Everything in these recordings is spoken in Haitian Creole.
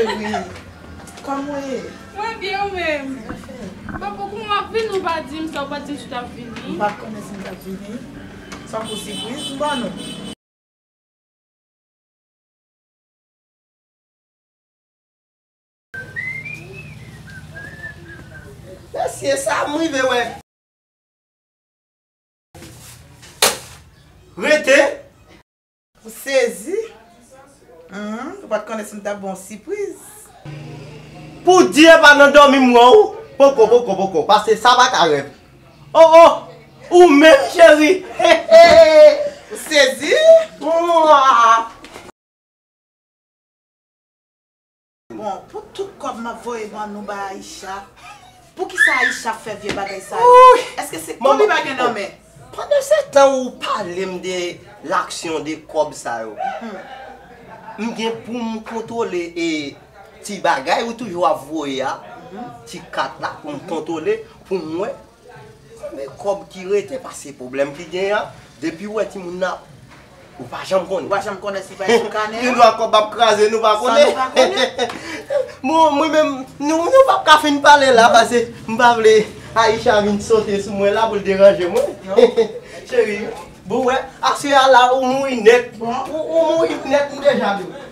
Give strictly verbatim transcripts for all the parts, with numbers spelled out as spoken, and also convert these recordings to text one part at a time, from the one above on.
Wi. Kòman w ye? Mwen byen, ou menm? Bon, pou kouman w ap vini, ou pa di m sa, ou pa di m si w t ap vini. M pa t konnen si m t ap vini. Sa pou sipriz m ban nou. Mesye, sa m rive wè. Rete. Ou sezi? Humm, ou pa t konnen si m t ap ba w sipriz. Pou Dye pa nan dòmi m wè w. Poko, poko, poko. Paske sa pa ka rèv. Oh, oh. Ou menm, cheri. Ou sezi? Mwa. Bon, pou tout kòb m ap voye ban nou ba Aisha, poukisa Aisha ap fè vye bagay sa yo? Èske se kòb li pa gen nan men? Pandan se tan ou pale m de laksyon de kòb sa yo, m gen pou m kontwole e ti bagay ou toujou ap voye a, ti kat la pou m kontwole, pou m wè. Men kòb ki rete, pa se pwoblèm ki genyen an. Depi w wè timoun nan, ou pa janm konnen. Ou pa janm konnen si pa sou kanè. Gen dwa kòb ap kraze, nou pa konnen. Sa nou pa konnen. Bon, mwen menm, nou, nou p ap ka fin pale la, paske m pa vle Aisha vin sote sou mwen la pou l deranje mwen. Cheri, bon, wè, aswè a la, ou mouri nèt. Ou, ou mouri nèt, m deja di w.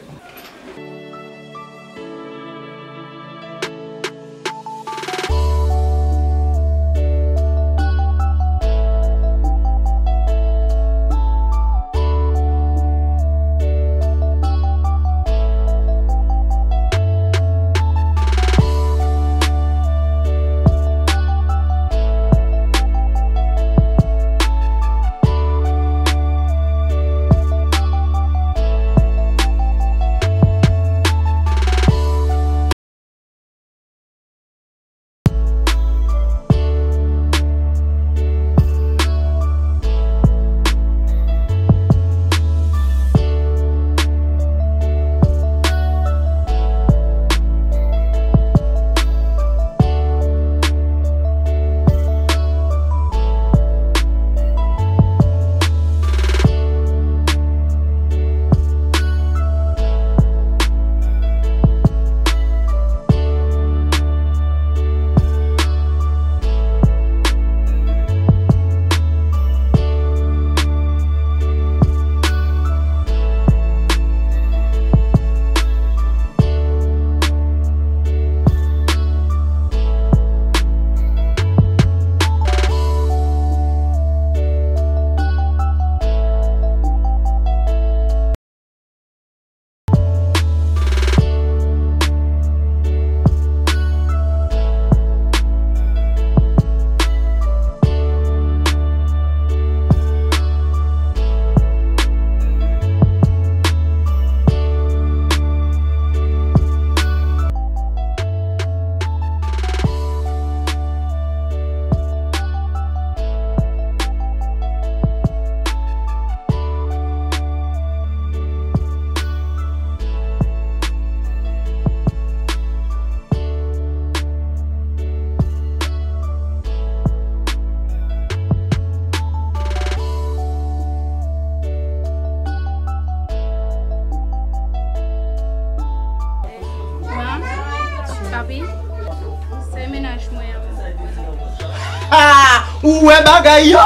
Manman, papi, se mennaj mwen an. Ah, ou wè bagay yo?